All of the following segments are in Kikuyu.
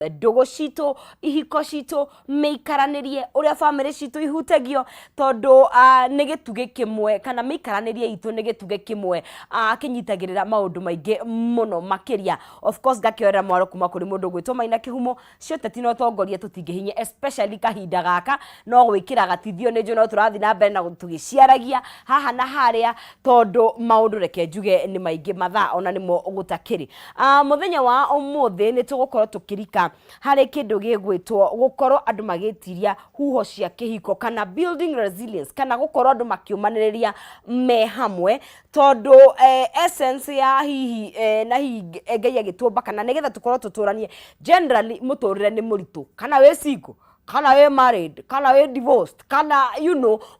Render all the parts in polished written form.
Ndũgũ citũ, ihiko citũ, mĩikaranĩrie, ũrĩa bamĩrĩ citũ ihutagio, tondũ nĩ gĩtugĩ kĩmwe kana mĩikaranĩrie itũ nĩ gĩtugĩ kĩmwe kĩnyitagĩrĩra maũndũ maingĩ mũno makĩria. Of course ngakĩoera mwaro kuma kũrĩ mũndũ ũgwĩtwo Maina Kĩhumo, cia ũteti na ũtongoria tũtingĩhinyia especially kahinda gaka, no gwĩkĩra gatithio nĩ njũĩ no tũrathiĩ na mbere na tũgĩciaragia haha na harĩa, tondũ maũndũ reke njuge nĩ maingĩ, mathaa ona nĩmo gũtakĩrĩ. Mũthenya wa ũmũthĩ nĩ tũgũkorwo tũkĩrika harĩ kĩndũ gĩgwĩtwo gũkorwo andũ magĩtiria huho cia kĩhiko kana building resilience, kana gũkorwo andũ makĩũmanĩrĩria me hamwe, tondũ essence ya hihi na hihi Ngai agĩtũmba kana nĩgetha tũkorwo tũtũranie, generally mũtũrĩre nĩ mũritũ, kana wĩ single, kana wĩ married, kana wĩ divorced, kana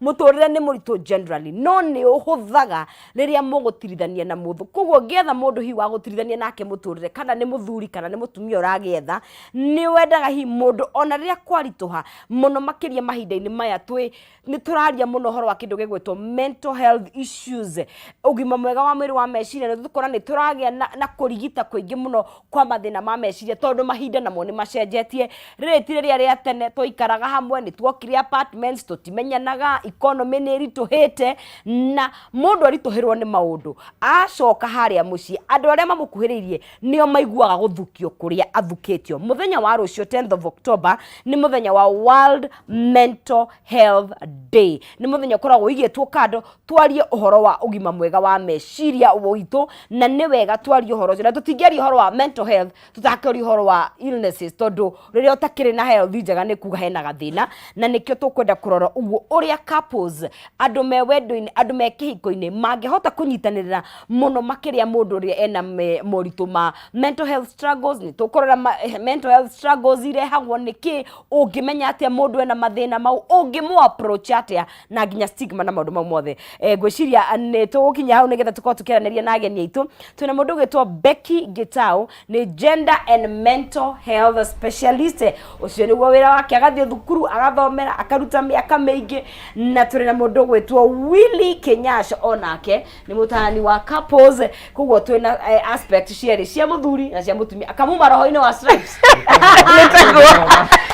mũtũrĩre nĩ mũritũ generally, no nĩ ũhũthaga rĩrĩa mũgũtirithania na mũndũ. Koguo ũngĩetha mũndũ hihi wa gũtirithania nake mũtũrĩre, kana nĩ mũthuri kana nĩ mũtumia ũragĩetha, nĩ wendaga hihi mũndũ ona rĩrĩa kwaritũha mũno makĩria mahinda-inĩ maya twĩ nĩ tũraria mũno ũhoro wa kĩndũ gĩgwĩtwo mental health issues, ũgima mwega wa mwĩrĩ wa meciria, na tũkona nĩ tũragĩa na kũrigita kũingĩ mũno kwa mathĩna ma meciria, tondũ mahinda namo nĩ macenjetie. Rĩrĩ ti rĩrĩa rĩa tene twaikaraga hamwe, nĩ tuokire apartments, tũtimenyanaga, economy nĩ ĩritũhĩte, na mũndũ aritũhĩrwo nĩ maũndũ acoka harĩa mũciĩ, andũ arĩa mamũkuhĩrĩirie nĩo maiguaga gũthukio kũrĩa athukĩtio. Mũthenya wa rũciũ 10th of October nĩ mũthenya wa World Mental Health Day, nĩ mũthenya ũkoragwo ũigĩtwo kando twarie ũhoro wa ũgima mwega wa meciria witũ, na nĩ wega twarie ũhoro ũcio, na tũtingĩaria ũhoro wa mental health tũtakĩaria ũhoro wa illnesses, tondũ rĩrĩa ũtakĩrĩ na health njega nĩ kuga hena gathĩna, na nĩkĩo tũkwenda kũrora ũguo ũrĩa couples, andũ me wendo-inĩ, andũ me kĩhiko-inĩ mangĩhota kũnyitanĩrĩra mũno makĩria mũndũ ũrĩa ena moritũ ma mental health struggles. Nĩ tũkũrora mental health struggles irehagwo nĩ kĩ, ũngĩmenya atĩa mũndũ ena mathĩna mau, ũngĩmũ approach atĩa, na nginya stigma na maũndũ mau mothe. Ngwĩciria nĩ tũgũkinya hau nĩgetha tũkorwo tũkĩaranĩria na ageni aitũ. Twĩna mũndũ ũgwĩtwo Becky Gitau, nĩ gender and mental health specialist, ũcio nĩguo wĩra wake, agathiĩ thukuru agathomera akaruta mĩaka mĩingĩ, na tũrĩ na mũndũ ũgwĩtwo Willy Kinyash, onake nĩ mũtaarani wa couples. Koguo twĩna aspect cierĩ, cia mũthuri na cia mũtumia, akamuma roho-inĩ wa stripes.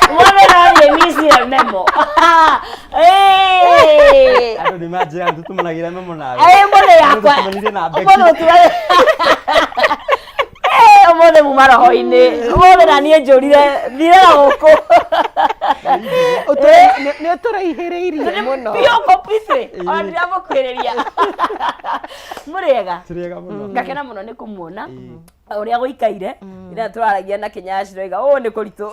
Wone naniĩ missire memo. Hey! Andũ nĩ manjĩra tũtũmanagĩra memo nawe. Ĩ, mũthĩ yakwa. Tũtũmanire na Becky. Ũmũthĩ ũtũmane. Ĩ, ũmũthĩ muma roho-inĩ, ũmũthĩ na niĩ njũrire thire na gũkũ. Nĩ ũtũraihĩrĩirie mũno. Biũ completely, ona ndiramũkuhĩrĩria. Mũrĩega? Tũrĩega mũno. Ngakena mũno nĩ kũmuona ũrĩa gũikaire. Ira tũraragia na Kinyaci roiga ũũ nĩ kũritũ,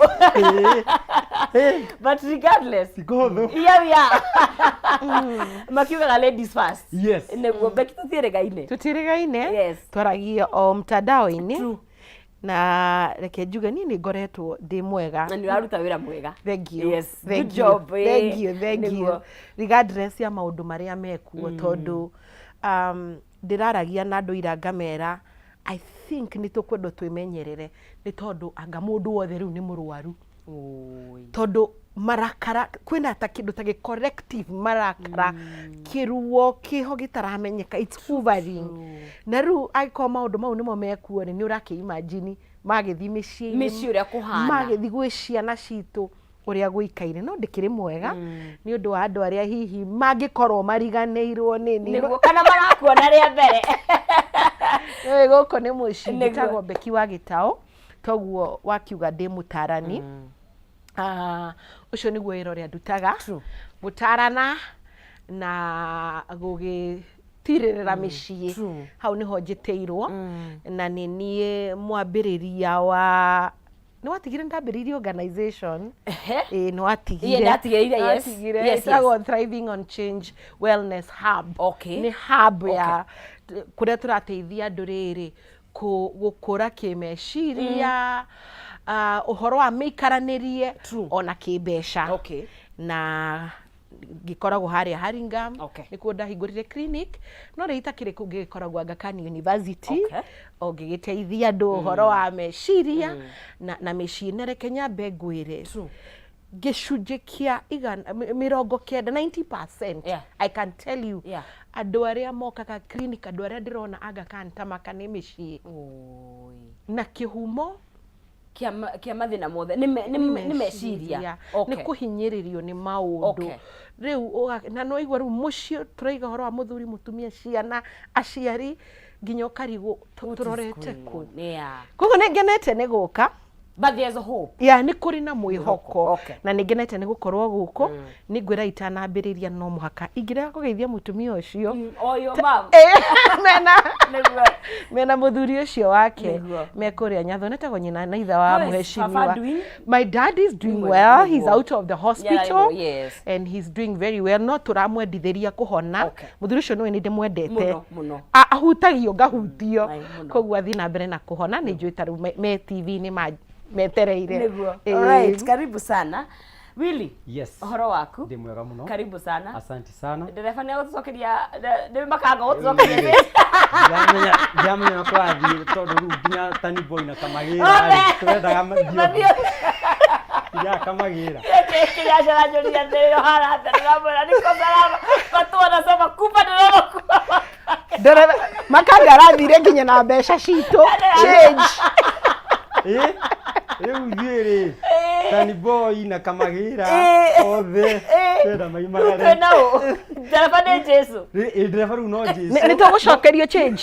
but regardless Ti kũhũthũ. Here we are. Makiugaga ladies first. Yes. Nĩguo Becky, tũtiĩrĩgaine. Tũtirĩgaine. Twaragia o mtandao-inĩ. Na reke njuge niĩ nĩ ngoretwo ndĩ mwega. Na nĩ ũraruta wĩra mwega. Thank you. Thank Good you. job, eh. Thank you, thank you. Nĩguo. Regardless ya maũndũ marĩa mekuo, tondũ ndĩraragia na andũ ira ngamera I think nĩ tũkwendwo twĩmenyerere, nĩ tondũ anga mũndũ wothe rĩu nĩ mũrwaru. Oi. Tondũ marakara kwĩna ta kĩndũ ta gĩ collective marakara, kĩruo kĩho gĩtaramenyeka, it's hovering, na rĩu angĩkorwo maũndũ mau nĩmo mekuo rĩ, nĩ ũrakĩ imagine magĩthiĩ mĩciĩ-inĩ, Mĩciĩ ũrĩa kũhana. Magĩthiĩ gwĩ ciana citũ ũrĩa gũikaire. No ndĩkĩrĩ mwega nĩ ũndũ wa andũ arĩa hihi mangĩkorwo mariganĩirwo nĩ niĩ. Nĩguo, kana marakuona rĩa mbere. Nĩũĩ gũkũ nĩ mũciĩ. Njĩtagwo Becky wa Gĩtaũ, toguo wakiuga ndĩ mũtarani. Ah, ũcio nĩguo wĩra ũrĩa ndutaga, gũtarana na gũgĩtirĩrĩra mĩciĩ. Hau nĩho njĩtĩirwo, na nĩ niĩ mwambĩrĩria wa, nĩ watigire ndambĩrĩirie organization. Ĩĩ, nĩ watigire. Ĩĩ, ndatigĩrĩire, yes. Nĩwatigire. Ĩtagwo Thriving on Change Wellness Hub. Nĩ hub ya kũrĩa tũrateithia andũ rĩrĩ gũkũra kĩmeciria, ũhoro wa mĩikaranĩrie ona kĩmbeca. Na ngĩkoragwo harĩa Hurlingham. Nĩkuo ndahingũrire clinic, no rĩu itakĩrĩ kũu ngĩgĩkoragwo Aga Khan University, o ngĩgĩteithia andũ ũhoro wa meciria na mĩciĩ. Na reke nyambe ngwĩre, gĩcunjĩ kĩa 90, 90%, I can tell you, andũ arĩa mokaga clinic, andũ arĩa ndĩrona Aga Khan tamaka, nĩ mĩciĩ. Oi. Na kĩhumo Kĩa kĩa mathĩna mothe nĩ nĩ meciria. Nĩ kũhinyĩrĩrio nĩ maũndũ. Rĩu na nĩwaigua rĩu mũciĩ tũraiga ũhoro wa mũthuri, mũtumia, ciana, aciari, nginya ũkarigwo tũrorete kũ. Koguo nĩ ngenete nĩ gũka. But there's a hope. Ya, nĩ kũrĩ na mwĩhoko. Na nĩ ngenete nĩ gũkorwo gũkũ. Nĩ ngwĩra itanambĩrĩria no mũhaka ingĩrega kũgeithia mũtumia ũcio. Oyo mam. Mena Nĩguo. Mena mũthuri ũcio wake. Nĩguo. Me kũrĩa Nyatho netagwo nyina na ithe wa How is mheshimiwa. Papa doing? My dad is doing Nĩguo, well. He's nĩguo. out of the hospital nĩguo, yes. And he's doing very well, no tũramwendithĩria kũhona. Mũthuri ũcio nĩwe nĩ ndĩmwendete. Mũno, mũno. Ahutagio ngahutio. Ai, mũno. Koguo athiĩ na mbere na kũhona. Nĩ njũĩ ta rĩu me TV-inĩ metereire. Nĩguo. Ĩĩ. Alright, karibu sana. Willy. Yes. Ũhoro waku? Ndĩ mwega mũno. Karibu sana. Asante sana. Ndereba nĩ agũtũcokeria, nĩ makanga gũtũcokeria. Ndiramenya, ndiramenya kwathiĩ tondũ rĩu nginya Tani Boy na Kamagĩra Othe. rĩ, tũrendaga mathiĩ Mathiĩ. Nginya Kamagĩra. Kinyasha ananjuria atĩrĩrĩ, ũhana atĩa? Ndĩramwĩra niko salama. Watu wanasema kufa ndereba kufa. Ndereba makanga arathire nginya na mbeca citũ, change. Ĩ, rĩu ithuĩ rĩ, Tani Boy na Kamagĩra othe twenda maimagare. Twĩna ũ? Ndereba nĩ Jesu. Ĩ, ndereba rĩu no Jesu. Nĩ tũgũcokerio change.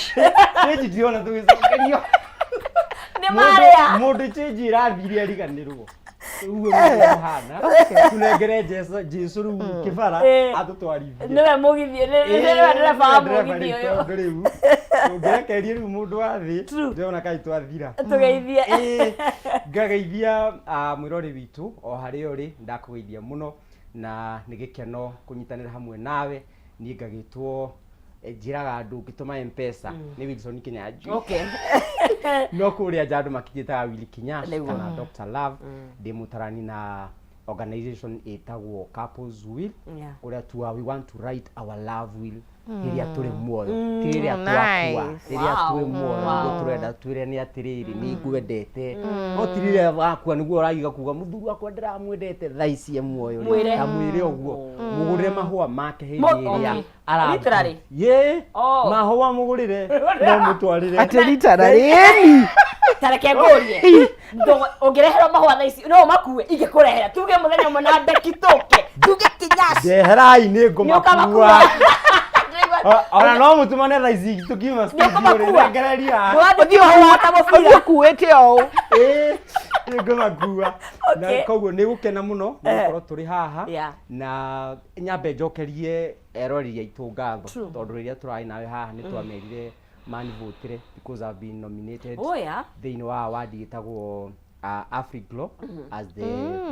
Change ndirona tũgĩcokerio. Nĩ marĩa. Mũndũ change ĩrathire ariganĩrwo. Ũguo nĩguo kũhana. Tũnengere Jesu, Jesu rĩu kĩbara atũtwarithie. Nĩwe mũgithi, nĩwe ndereba wa mũgithi ũyũ. Tondũ rĩu ũngĩrekereria rĩu mũndũ wa thĩ ndĩrona kaĩ twathira. Tũgeithie. Ĩĩ, ngageithia mwĩrori witũ o harĩa ũrĩ, ndakũgeithia mũno na nĩ gĩkeno kũnyitanĩra hamwe nawe. Niĩ ngagĩtwo njĩraga andũ ngĩtũma Mpesa nĩ Wilson Kinyanjui. No kũrĩa nja andũ makĩnjĩtaga Willy Kinyash kana Dr. Love. Ndĩ mũtarani na organization ĩtagwo Couples Will, kũrĩa tuga we want to write our love will rĩrĩa tũrĩ muoyo, ti rĩrĩa twakua. Nice. Rĩrĩa twĩ muoyo nĩguo tũrenda twĩre nĩ atĩrĩrĩ, nĩ ngwendete, no ti rĩrĩa wakua nĩguo ũraiga kuga mũthuri wakwa ndĩramwendete thaa ici e muoyo rĩ. Mwĩre. Ta mwĩre ũguo, mũgũrĩre mahũa make hĩndĩ ĩrĩa Literally? Ye. Oh. Mahũa mũgũrĩre no mũtwarĩre. Atĩ literally, ĩni. Ta reke ngũrie. Ũngĩreherwo mahũa thaa ici no ũmakue? Ingĩkũrehera, tuge mũthenya ũmwe na Becky tũke tuge Kinyaci. Ndeherai nĩ Nĩ ngũmakua. ũkamakua? Ona no mũtũmane thaa ici tũkiuma Nĩ ũkũmakua? studio ngereria. Ũrathiĩ mahũa ta mũbira. Ũthiĩ ũkuĩte ũũ. Ĩĩ, nĩ ngũmakua. Na koguo nĩ gũkena mũno nĩ gũkorwo tũrĩ haha. Na nyambe njokerie eroreri aitũ ngatho tondũ rĩrĩa tũrarĩ nawe haha nĩ twamerire manivotire because I've been nominated Oh, yeah. thĩinĩ wa award ĩtagwo Afriglo as the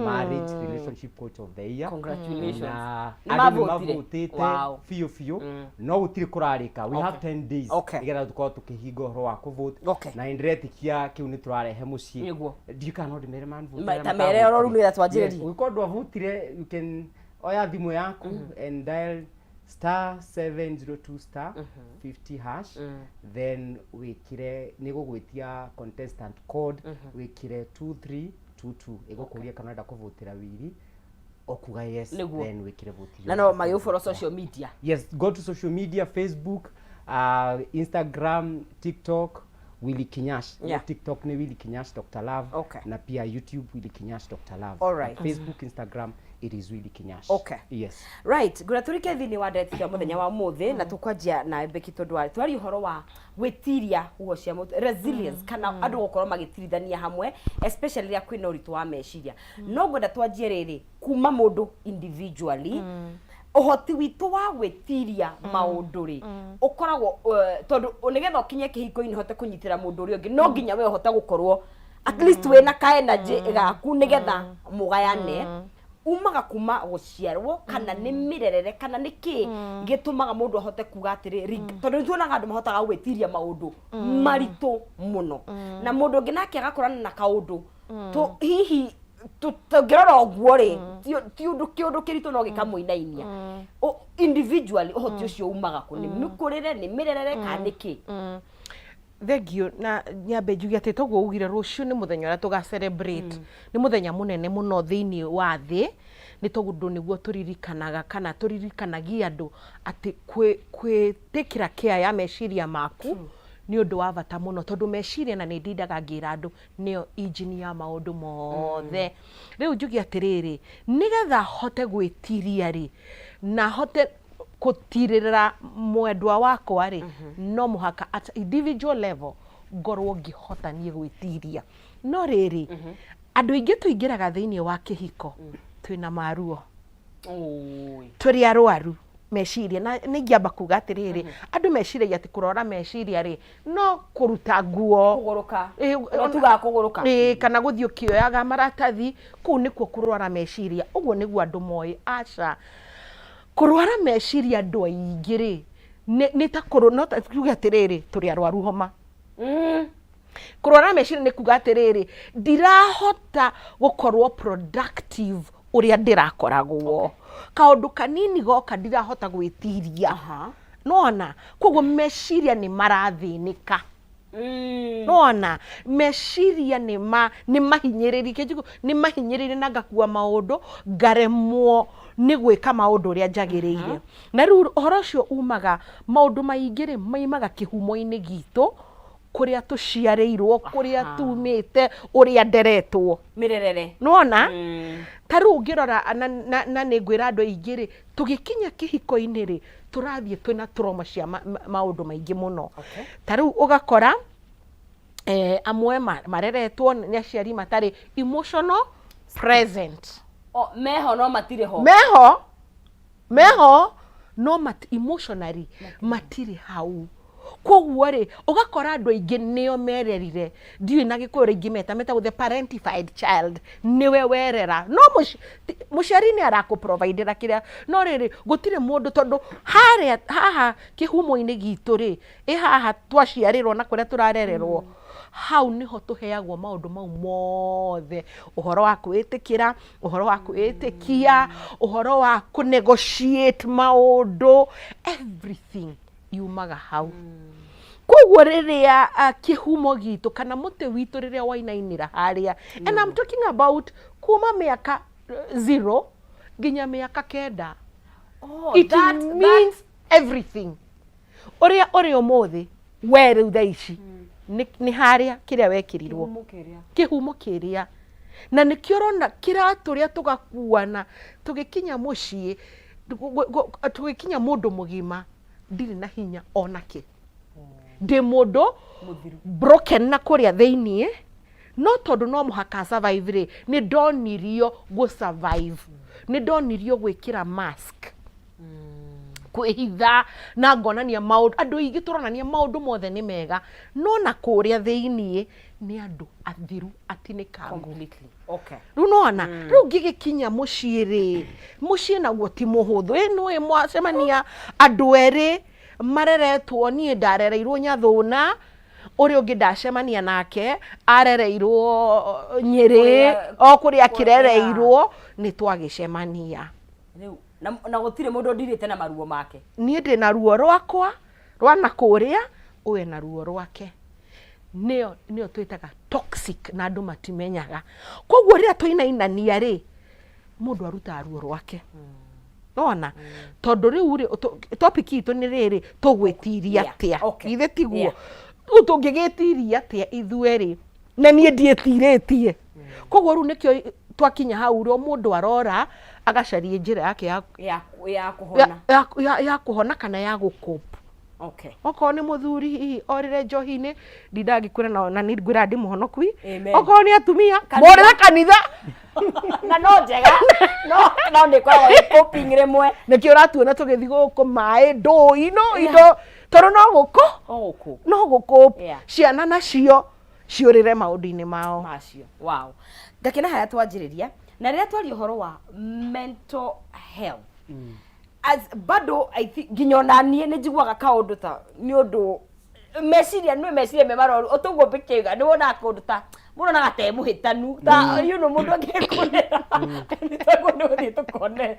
marriage relationship coach of the year. Congratulations. Na Nĩ andũ nĩ mavotire? mavotĩte biũ biũ, no gũtirĩ kũrarĩka. We have 10 days nĩgetha tũkorwo tũkĩhinga ũhoro wa kũvote. Na nĩ ndĩretĩkia kĩu nĩ tũrarehe mũciĩ. Ndiũĩ kana no ndĩmere manvotire arĩa Ta mere oro rĩu nĩgetha matavotire. twanjĩrĩrie. Yes, ũngĩkorwo ndwavotire, you can oya thimũ yaku and dial *702 *50 hash, then wĩkĩre nĩ gũgwĩtia contestant code, wĩkĩre 2322, ĩgũkũria kana ũrenda kũvotera Willy, ũkuga yes. Then wĩkĩre vote Na no magĩgũfollow social media? Yes, go to social media, Facebook, Instagram, TikTok, Willy Kinyash. TikTok ni Willy Kinyash Dr. Love. Na pia YouTube, Willy Kinyash Dr. Love. Facebook, Instagram, it is Willy Kinyash. Yes. Right, ngwĩra tũrike thĩinĩ wa ndeto cia mũthenya wa ũmũthĩ na tũkwanjia na Becky tondũ twaria ũhoro wa gwĩtiria huho cia mũtwe, resilience, kana andũ gũkorwo magĩtirithania hamwe, especially rĩrĩa kwĩna ũritũ wa meciria. No ngwenda twanjie rĩrĩ kuma mũndũ individually, ũhoti witũ wa gwĩtiria maũndũ rĩ ũkoragwo tondũ nĩgetha ũkinye kĩhiko-inĩ ũhote kũnyitĩra mũndũ ũrĩa ũngĩ, no nginya we ũhote gũkorwo at least wĩna ka energy gaku nĩgetha mũgayane. Umaga kuma gũciarwo kana nĩ mĩrerere kana nĩ kĩ gĩtũmaga mũndũ ahote kuga atĩrĩ tondũ nĩ tuonaga andũ mahotaga gwĩtiria maũndũ maritũ mũno na mũndũ ũngĩ nake agakorana na kaũndũ hihi tũngĩrora ũguo rĩ ti ũndũ kĩũndũ kĩritũ no gĩkamũinainia. Individually ũhoti ũcio umaga kũ? Nĩ mĩkũrĩre, nĩ mĩrerere, kana nĩ kĩ? Thengiũ. Na nyambe njuge atĩ toguo ugire, rũciũ nĩ mũthenya ũrĩa tũga celebrate, nĩ mũthenya mũnene mũno thĩinĩ wa thĩ, nĩ tondũ nĩguo tũririkanaga kana tũririkanagia andũ atĩ kwĩtĩkĩra care ya meciria maku. Nĩ ũndũ wa bata mũno tondũ meciria, na nĩ ndindaga ngĩra andũ, nĩyo injini ya maũndũ mothe. Rĩu njuge atĩrĩrĩ, nĩgetha hote gwĩtiria rĩ, na hote gũtirĩrĩra mwendwa wakwa rĩ, no mũhaka at individual level ngorwo ngĩhota niĩ gwĩtiria. No rĩrĩ, andũ aingĩ tũingĩraga thĩinĩ wa kĩhiko twĩna maruo. Oi. Tũrĩ arwaru meciria. Na nĩ ingĩamba kuga atĩrĩrĩ, andũ meciragia atĩ kũrora meciria rĩ, no kũruta nguo. Kũgũrũka. Ũrĩa tugaga kũgũrũka. Ĩĩ, kana gũthiĩ ũkĩoyaga maratathi, kũu nĩkuo kũrwara meciria. Ũguo nĩguo andũ moĩ. Aca, kũrwara meciria andũ aingĩ rĩ, nĩ ta kũrũ, no ta tuge atĩrĩrĩ, tũrĩ arwaru homa. Kũrwara meciria nĩ kuga atĩrĩrĩ, ndirahota gũkorwo productive ũrĩa ndĩrakoragwo. Kaũndũ kanini goka ndirahota gwĩtiria. Nĩwona? Koguo meciria nĩ marathĩnĩka. Nĩwona? Meciria nĩ ma nĩ mahinyĩrĩrie, kĩnjũgu nĩ mahinyĩrĩrie na ngakua maũndũ, ngaremwo nĩ gwĩka maũndũ ũrĩa njagĩrĩire. Na rĩu ũhoro ũcio umaga, maũndũ maingĩ rĩ, maimaga kĩhumo-inĩ gitũ, kũrĩa tũciarĩirwo, kũrĩa tumĩte, ũrĩa nderetwo. Mĩrerere. Nĩwona? Ta rĩu ũngĩrora na nĩ ngwĩra andũ aingĩ rĩ, tũgĩkinya kĩhiko-inĩ rĩ, tũrathiĩ twĩna trauma cia maũndũ maingĩ mũno. Ta rĩu ũgakora amwe mareretwo nĩ aciari matarĩ emotional present. O, meho no matirĩ ho. Meho no emotionally matirĩ hau. Koguo rĩ, ũgakora andũ aingĩ nĩo mererire, ndiũĩ na Gĩkũyũ rĩngĩ meta, metagwo the parentified child, nĩwe werera. No mũciari nĩ arakũ-providera kĩrĩa, no rĩrĩ, gũtirĩ mũndũ tondũ harĩa, haha kĩhumo-inĩ gitũ rĩ, ĩ haha twaciarĩrwo na kũrĩa tũrarererwo, hau nĩho tũheagwo maũndũ mau mothe, ũhoro wa kwĩĩtĩkĩra, ũhoro wa kwĩĩtĩkia, ũhoro wa kũ negotiate maũndũ, everything yumaga hau. Koguo rĩrĩa kĩhumo gitũ kana mũtĩ witũ rĩrĩa wainainĩra harĩa, and I'm talking about kuma mĩaka 0 nginya mĩaka 9. Oh, It means everything. Ũrĩa ũrĩ ũmũthĩ, we rĩu thaa ici, nĩ harĩa kĩrĩa wekĩrirwo. Kĩhumo kĩrĩa. Kĩhumo kĩrĩa. Na nĩkĩo ũrona kĩratũ ũrĩa tũgakuana, tũgĩkinya mũciĩ, tũgĩkinya mũndũ mũgima, ndirĩ na hinya ona kĩ. Ndĩ mũndũ Mũthiru. broken na kũrĩa thĩiniĩ, no tondũ no mũhaka survive rĩ, nĩ ndonirio gũ survive. Nĩ ndonirio gwĩkĩra mask. Kwĩhitha na ngonania maũndũ, andũ aingĩ tũronania maũndũ mothe nĩ mega, no na kũrĩa thĩiniĩ nĩ andũ athiru atinĩkangu. Completely. Okay. Rĩu nĩwona, rĩu ngĩgĩkinya mũciĩ rĩ, mũciĩ naguo ti mũhũthũ, ĩ nĩũĩ mwacemania andũ erĩ mareretwo, niĩ ndarereirwo Nyathũna, ũrĩa ũngĩ ndacemania nake arereirwo Nyĩrĩ, o kũrĩa akĩrereirwo, nĩ twagĩcemania. Rĩu na gũtirĩ mũndũ ũndirĩte na maruo make. Niĩ ndĩ na ruo rwakwa rwa na kũrĩa, ũyũ ena ruo rwake. Nĩyo twĩtaga toxic na andũ matimenyaga. Koguo rĩrĩa twainainania rĩ, mũndũ arutaga ruo rwake. Nĩwona? Tondũ rĩu rĩ, topic itũ nĩ rĩrĩ, tũgwĩtiria atĩa? Githĩ tiguo? Rĩu tũngĩgĩtiria atĩa ithuerĩ? Na niĩ ndiĩtirĩtie. Koguo rĩu nĩkĩo twakinya hau rĩ, o mũndũ arora agacaria njĩra yake ya Ya kũhona. Ya kũhona kana ya gũ-cope. Okorwo nĩ mũthuri hihi orĩre njohi-inĩ, ndindaga ngĩkwĩra na nĩ ngwĩraga ndĩ mũhonoku. Amen. Okorwo nĩ atumia, Kanitha. morĩre kanitha. Na no njega, no nĩ ĩkoragwo ĩ coping rĩmwe. Nĩkĩo ũratuona tũgĩthiĩ gũkũ maĩ, ndũĩ, no indo, tondũ no gũkũ. No gũkũ. No gũkũ. Ciana nacio ciũrĩre maũndũ-inĩ mao. Macio. Wow. Ngakena harĩa twanjĩrĩria, na rĩrĩa twaria ũhoro wa mental health. As bado I think nginya ona niĩ nĩ njiguaga kaũndũ ta nĩ ũndũ meciria nĩ meciria me maroru o toguo mbĩkĩuga nĩ wonaga kaũndũ ta mũndũ onaga ta e mũhĩtanu ta you know mũndũ angĩkũrĩra nĩ twaguo nĩ gũthiĩ tũkone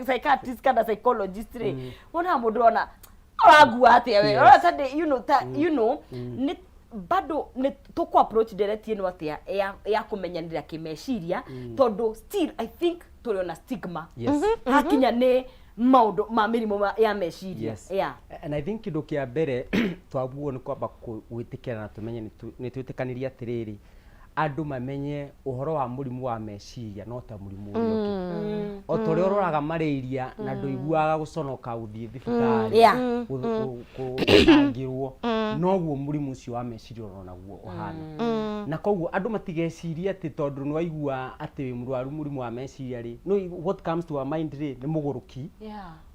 psychiatrist kana psychologist rĩ, wonaga mũndũ ona ũrangua atĩa we. Ũrona ta ndĩ you know ta you know nĩ bado nĩ tũkũ approach ndereti ĩno atĩa ya kũmenyanĩra kĩmeciria, tondũ still I think tũrĩ ona stigma hakinya nĩ. Maũndũ ma mĩrimũ ya meciria. Yes. Yeah. And I think kĩndũ kĩa mbere twaguo nĩ kwamba gwĩtĩkĩra na tũmenye nĩ twĩtĩkanĩrie atĩrĩrĩ, andũ mamenye ũhoro wa mũrimũ wa meciria no ta mũrimũ ũrĩa ũngĩ. O ta ũrĩa ũroraga malaria na ndũiguaga gũconoka gũthiĩ thibitarĩ gũtangĩrwo, noguo mũrimũ ũcio wa meciria onaguo ũhana. Na koguo andũ matigecirie atĩ tondũ nĩ waigua atĩ wĩ mũrwaru mũrimũ wa meciria rĩ, no what comes to our mind rĩ, nĩ mũgũrũki,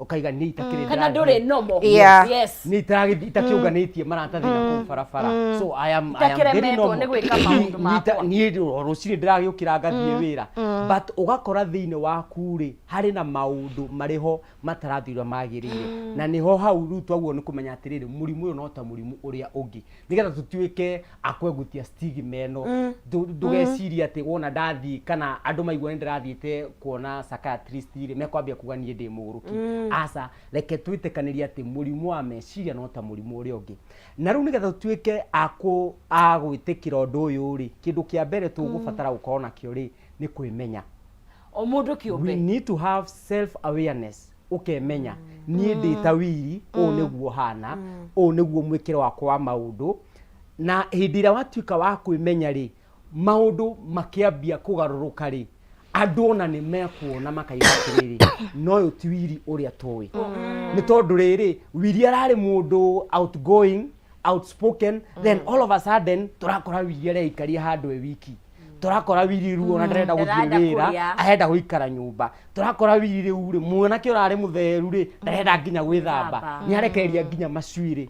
ũkaiga niĩ itakĩrĩ kana ndĩrathiĩ- ndũrĩ normal. Niĩ itaragĩthiĩ itakĩũnganĩtie maratathi na kũu barabara, so I am very Itakiremetwo normal. nĩ gwĩka maũndũ makwa. Niĩ o rũcinĩ ndĩragĩũkĩra ngathiĩ wĩra, but ũgakora thĩinĩ waku rĩ, harĩ na maũndũ marĩ ho matarathiĩ ũrĩa magĩrĩire. Na nĩho hau rĩu twaguo nĩ kũmenya atĩrĩrĩ, mũrimũ ũyũ no ta mũrimũ ũrĩa ũngĩ, nĩgetha tũtuĩke a kwengutia stigma ĩno. Ndũgecirie atĩ wona ndathiĩ kana andũ maigua nĩ ndĩrathiĩte kuona psychiatrist rĩ, mekwambia kuga niĩ ndĩ mũgũrũki. Aca, reke twĩtĩkanĩrie atĩ mũrimũ wa meciria no ta mũrimũ ũrĩa ũngĩ. Na rĩu nĩgetha tũtuĩke a gwĩtĩkĩra ũndũ ũyũ rĩ, kĩndũ kĩa mbere tũgũbatara gũkorwo nakĩo rĩ, nĩ kwĩmenya. O mũndũ We kĩũmbe. need to have self awareness, ũkemenya, niĩ ndĩ ta Wiri, ũũ nĩguo hana, ũũ nĩguo mwĩkĩre wakwa wa maũndũ. Na hĩndĩ ĩrĩa watuĩka wa kwĩmenya rĩ, maũndũ makĩambia kũgarũrũka rĩ, andũ ona nĩ mekuona makaiga atĩrĩrĩ, no ũyũ ti Wiri ũrĩa tũĩ, nĩ tondũ rĩrĩ, Wiri ararĩ mũndũ outgoing, outspoken, then all of a sudden tũrakora Wiri areikaria handũ e wiki, tũrakora Wiri rĩu ona ndarenda gũthiĩ Ndarenda wĩra, kũrĩa. arenda gũikara nyũmba, tũrakora Wiri rĩu rĩ, mwanake ũrarĩ mũtheru rĩ, ndarenda nginya gwĩthamba, Gwĩthamba. nĩ arekereria nginya macuĩrĩ.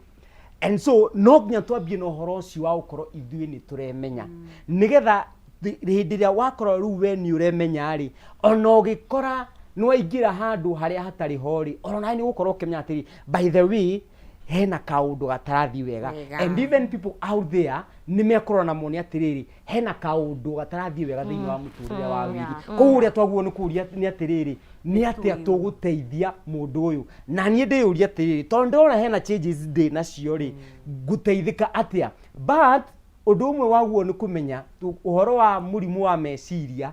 And so no nginya twambie na ũhoro ũcio wa gũkorwo ithuĩ nĩ tũremenya, nĩgetha hĩndĩ ĩrĩa wakorwo rĩu we nĩ ũremenya rĩ, ona ũgĩkora nĩ waingĩra handũ harĩa hatarĩ ho rĩ, ona nawe nĩ ũgũkorwo ũkĩmenya atĩrĩ, by the way, hena kaũndũ gatarathiĩ wega. Wega. And even people out there nĩ mekũrora na mone atĩrĩrĩ, hena kaũndũ gatarathiĩ wega thĩinĩ wa mũtũrĩre wa Wiri. Koguo ũrĩa twaguo nĩ kũria nĩ atĩrĩrĩ, nĩ atĩa tũgũteithia mũndũ ũyũ? Na niĩ ndĩyũria atĩrĩrĩ, tondũ ndĩrona hena changes ndĩ nacio rĩ, ngũteithĩka atĩa? But ũndũ ũmwe waguo nĩ kũmenya ũhoro wa mũrimũ wa meciria,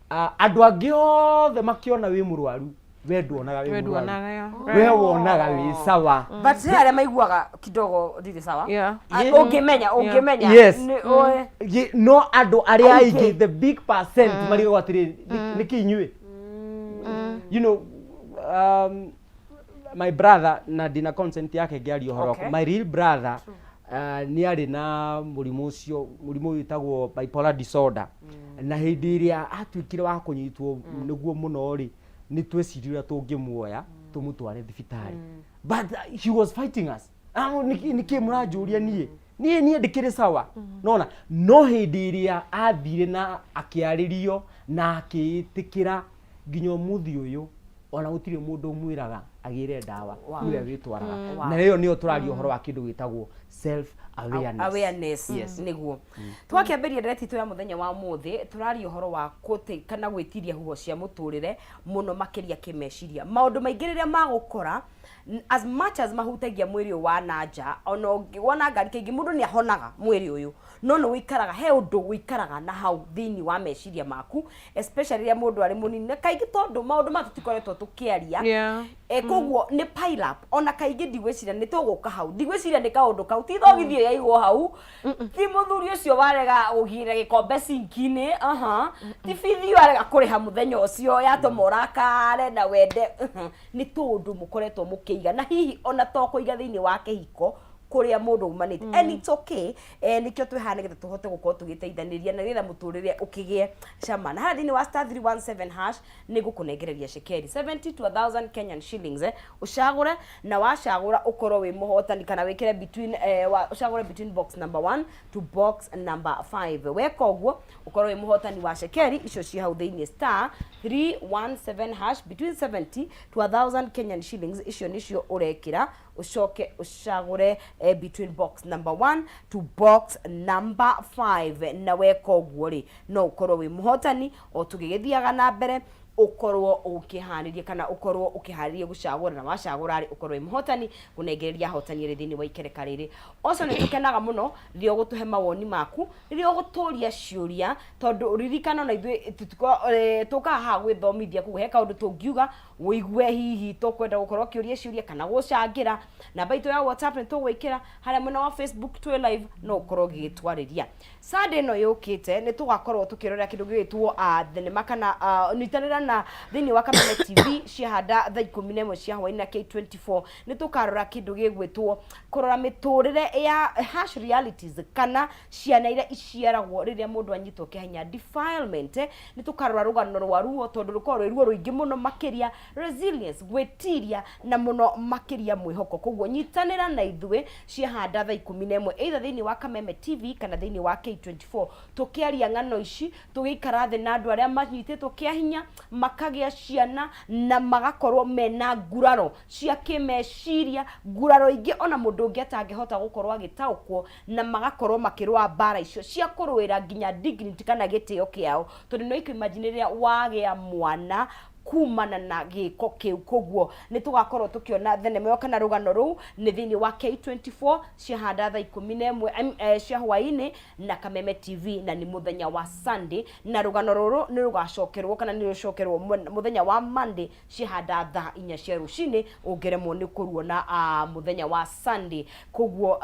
andũ angĩ othe makĩona wĩ mũrwaru, we nduonaga wĩ We mũrwaru. Nduonaga. We wonaga wĩ sawa. But he arĩa maiguaga kidogo ndirĩ sawa. Ah, ũngĩmenya nĩ ũĩ. No andũ arĩa Aingĩ. aingĩ, the big percent, marigagwo atĩrĩrĩ, nĩkĩ inyuĩ, my brother, na ndina consent yake ngĩaria ũhoro wakwa, my real brother nĩ arĩ na mũrimũ ũcio, mũrimũ wĩtagwo bipolar disorder. Na hĩndĩ ĩrĩa atuĩkire wa kũnyitwo nĩguo mũno rĩ, nĩ tweciririe ũrĩa tũngĩmuoya tũmũtware thibitarĩ, but he was fighting us. Ah, nĩkĩ mũranjũria niĩ? Niĩ ndĩkĩrĩ sawa. Nona no hĩndĩ ĩrĩa athire na akĩarĩrio na akĩĩtĩkĩra, nginya ũmũthĩ ũyũ ona gũtirĩ mũndũ ũmwĩraga agĩre ndawa. Nĩwe wĩtwaraga. Na ĩyo nĩyo tũraria ũhoro wa kĩndũ gĩtagwo self awareness. Awareness. Yes. Nĩguo twakĩambĩria ndereti itũ ya mũthenya wa mũthĩ, tũraria ũhoro wa kũte kana gwĩtiria huho cia mũtũrĩre, mũno makĩria kĩmeciria. Maũndũ maingĩ rĩrĩa magũkora, as much as mahutagia mwĩrĩ ũyũ wa na nja, ona ũngĩwona ngari kaingĩ mũndũ nĩ ahonaga mwĩrĩ ũyũ, no nĩ ũikaraga, he ũndũ ũikaraga na hau thĩinĩ wa meciria maku, especially rĩrĩa mũndũ arĩ mũnini, na kaingĩ tondũ maũndũ maya tũtikoretwo tũkĩaria. Koguo nĩ pile up. Ona kaingĩ ndigwĩciria nĩ tũgũka hau, ndigwĩciria nĩ kaũndũ kau, ti thogithi ĩyo yaigwo hau, ti mũthuri ũcio warega gũgĩra gĩkombe sinki-inĩ, aha, ti bithi ĩyo arega kũrĩha mũthenya ũcio yatũma ũrakare na wende, nĩ tũndũ mũkoretwo mũkĩiga, na hihi ona to kũiga thĩinĩ wa kĩhiko kũrĩa mũndũ umanĩte. And it's okay. Nĩkĩo twĩ haha, nĩgetha tũhote gũkorwo tũgĩteithanĩria na nĩgetha mũtũrĩre ũkĩgĩe cama. Na haha thĩinĩ wa *317# nĩ ngũkũnengereria cekeri 70 to 1000 Kenyan shillings, ũcagũre, na wacagũra ũkorwo wĩ mũhotani, kana wĩkĩre between ũcagũre between box number 1 to box number 5. Weka ũguo ũkorwo wĩ mũhotani wa cekeri icio ciĩ hau thĩinĩ, *317# between 70 to 1000 Kenyan shillings, icio nĩcio ũrekĩra, ũcoke ũcagũre between box number 1 to box number 5. Na weka ũguo rĩ, no ũkorwo wĩ mũhotani o tũgĩgĩthiaga na mbere. Ũkorwo ũkĩharĩria kana ũkorwo ũkĩharĩria gũcagũra, na wacagũra rĩ, ũkorwo wĩ mũhotani, ngũnengereria ahotani erĩ thĩinĩ wa ikereka rĩrĩ. Also nĩ tũkenaga mũno rĩrĩa ũgũtũhe mawoni maku, rĩrĩa ũgũtũria ciũria, tondũ ririkana ona ithuĩ tũkaga haha gwĩthomithia, koguo he kaũndũ tũngiuga ũigue hihi tũkwenda gũkorwo ũkĩũria ciũria kana gũcangĩra. Namba itũ ya WhatsApp nĩ tũgwĩkĩra harĩa mwena wa Facebook twĩ live, no ũkorwo ũgĩtwarĩria. Sunday ĩno yũkĩte nĩ tũgakorwo tũkĩrorera kĩndũ gĩgwĩtwo thenema kana nyitanĩra na thĩinĩ wa Kameme TV ciahanda thaa 11 cia hwaĩ-inĩ na K24. Nĩ tũkarora kĩndũ gĩgwĩtwo kũrora mĩtũrĩre ya harsh realities kana ciana iria iciaragwo rĩrĩa mũndũ anyitwo kĩa hinya, defilement. Nĩ tũkarora rũgano rwa ruo tondũ rũkoragwo rwĩ ruo rũingĩ mũno makĩria, resilience, gwĩtiria na mũno makĩria mwĩhoko. Koguo nyitanĩra na ithuĩ ciahanda thaa 11 either thĩinĩ wa Kameme TV kana thĩinĩ wa K24, tũkĩaria ng'ano ici, tũgĩikara thĩ na andũ arĩa manyitĩtwo kĩa hinya, makagĩa ciana na magakorwo mena nguraro cia kĩmeciria, nguraro ingĩ ona mũndũ ũngĩ atangĩhota gũkorwo agĩtaũkwo, na magakorwo makĩrũa mbara icio cia kũrũĩra nginya dignity kana gĩtĩo kĩao, tondũ no imagine rĩrĩa wagĩa mwana kumana na gĩko kĩu. Koguo nĩ tũgakorwo tũkĩona thenema ĩyo kana rũgano rũu nĩ thĩinĩ wa K24 ciahanda thaa 11 cia hwaĩ-inĩ na Kameme TV, na nĩ mũthenya wa Sunday, na rũgano rũrũ nĩ rũgacokerwo kana nĩ rũcokerwo mũthenya wa Monday ciahanda thaa 4 cia rũcinĩ, ũngĩremwo nĩ kũruona mũthenya wa Sunday. Koguo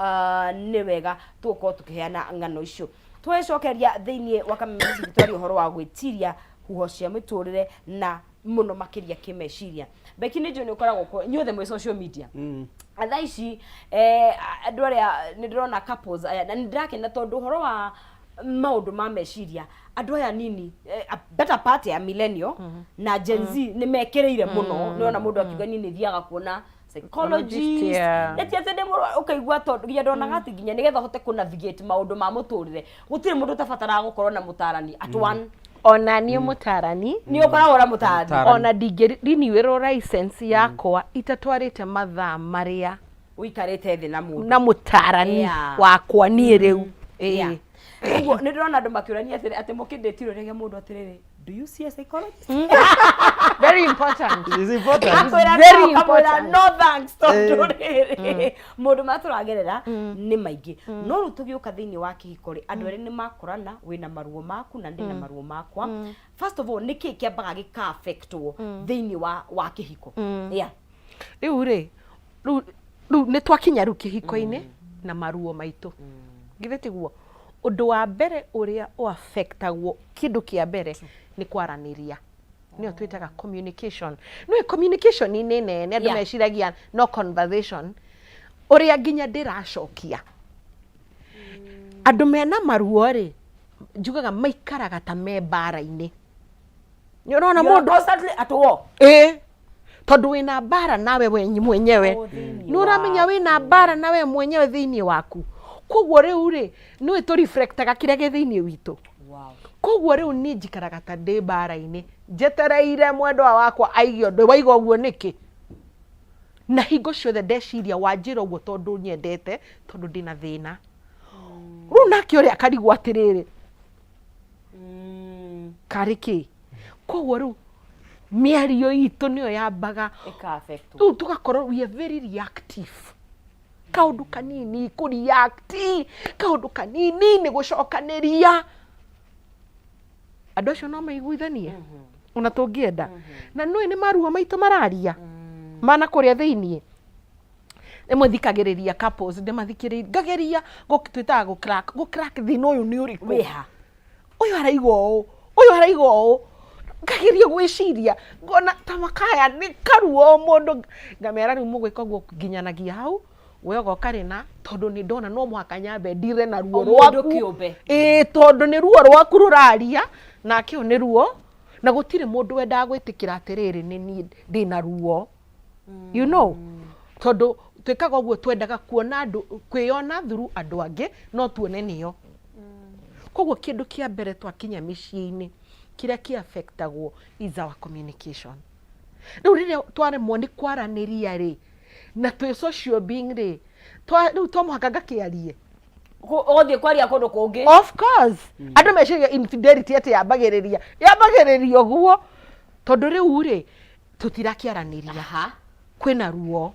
nĩ wega tũgũkorwo tũkĩheana ng'ano icio. Twĩcokeria thĩinĩ wa Kameme TV twaria ũhoro wa gwĩtiria huho cia mĩtũrĩre na mũno makĩria kĩmeciria. Becky, nĩ njũĩ nĩ ũkoragwo kuo, inyuothe mwĩ social media thaa ici, andũ arĩa nĩ ndĩrona couples aya, na nĩ ndĩrakena tondũ ũhoro wa maũndũ ma meciria, andũ aya nini, a better part ya millennial na Gen Z nĩ mekĩrĩire mũno. Nĩ ona mũndũ akiuga niĩ nĩ thiaga kuona psychologist, na ti atĩ ndĩ mũrwaru, ũkaigua tondũ nginya ndonaga atĩ nginya nĩgetha ũhote kũ navigate maũndũ ma mũtũrĩre, gũtirĩ mũndũ ũtabataraga gũkorwo na mũtarani at one. Ona niĩ mũtarani. Nĩ ũkoragwo na mũtarani. Mũtarani. Ona ndingĩ renewĩrwo license yakwa itatwarĩte mathaa marĩa ũikarĩte thĩ na mũndũ na mũtarani wakwa niĩ rĩu. Ĩĩ. Ũguo nĩ ndĩrona andũ makĩũrania atĩrĩ, atĩ mũkĩndĩtirwo rĩrĩa mũndũ atĩrĩrĩ, "Do you see a psychologist?" Very important. It is important. Akwĩra Very no, akamwĩra important. no thanks, tondũ rĩrĩ maũndũ marĩa tũragerera nĩ maingĩ. No rĩu tũgĩũka thĩinĩ wa kĩhiko rĩ, andũ erĩ nĩ makorana, wĩna maruo maku na ndĩna maruo makwa. First of all, nĩkĩ kĩambaga gĩka affectwo thĩinĩ wa kĩhiko? Yeah. Rĩu rĩ, rĩu nĩ twakinya rĩu kĩhiko-inĩ na maruo maitũ, githĩ tiguo? Ũndũ wa mbere ũrĩa ũ affectagwo, kĩndũ kĩa mbere nĩ kwaranĩria, nĩyo twĩtaga communication. Nĩũĩ communication nĩ nene, andũ meciragia no conversation ũrĩa nginya ndĩracokia. Andũ mena maruo rĩ, njugaga maikaraga ta me mbara-inĩ. Nĩ ũrona You are mũndũ constantly at war. Ĩĩ, tondũ wĩna mbara nawe we mwenyewe. O thĩinĩ Nĩ ũramenya wĩna mbara nawe mwenyewe thĩinĩ waku. Koguo rĩu rĩ, nĩũĩ tũ reflectaga kĩrĩa gĩ thĩinĩ witũ. Koguo rĩu niĩ njikaraga ta ndĩ mbara-inĩ, njetereire mwendwa wakwa aige ũndũ, waiga ũguo nĩkĩ? Na hingo ciothe ndeciria wanjĩra ũguo tondũ nyendete, tondũ ndĩna thĩna. Rĩu nake ũrĩa akarigwo atĩrĩrĩ, karĩ kĩ? Koguo rĩu mĩario itũ nĩyo yambaga Ĩka affect. Rĩu tũgakorwo we are very reactive, kaũndũ kanini kũ react, kaũndũ kanini nĩ gũcokanĩria. Andũ acio no maiguithanie ona tũngĩenda, na nũĩ nĩ maruo maitũ mararia mana kũrĩa thĩiniĩ. Rĩmwe thikagĩrĩria couples, ndĩmathikĩrĩirie ngageria twĩtaga gũ crack, gũ crack thĩna ũyũ nĩ ũrĩkũ. Wĩha? Ũyũ araiga ũũ, ũyũ araiga ũũ, ngageria gwĩciria ngona ta makaya nĩ karuo mũndũ, ngamera rĩu mũgwĩka ũguo nginyanagia hau, we ũgoka rĩna, tondũ nĩ ndona no mũhaka nyambe ndire na ruo O mũndũ rwaku. kĩũmbe. Ĩĩ, tondũ nĩ ruo rwaku rũraria nake ũyũ nĩ ruo, na gũtirĩ mũndũ wendaga gwĩtĩkĩra atĩrĩrĩ, nĩ niĩ ndĩna ruo, tondũ twĩkaga ũguo twendaga kuona andũ, kwĩyona through andũ angĩ, no tuone nĩo. Koguo kĩndũ kĩa mbere twakinya mĩciĩ-inĩ kĩrĩa kĩ affectagwo is our communication. Rĩu rĩrĩa twaremwo nĩ kwaranĩria rĩ, na twĩ social being rĩ, rĩu to mũhaka ngakĩarie. Ũgũthiĩ kwaria kũndũ kũngĩ. Of course. Andũ meciragia infidelity atĩ yambagĩrĩria ũguo. Tondũ rĩu rĩ, tũtirakĩaranĩria. Aha. Kwĩna ruo.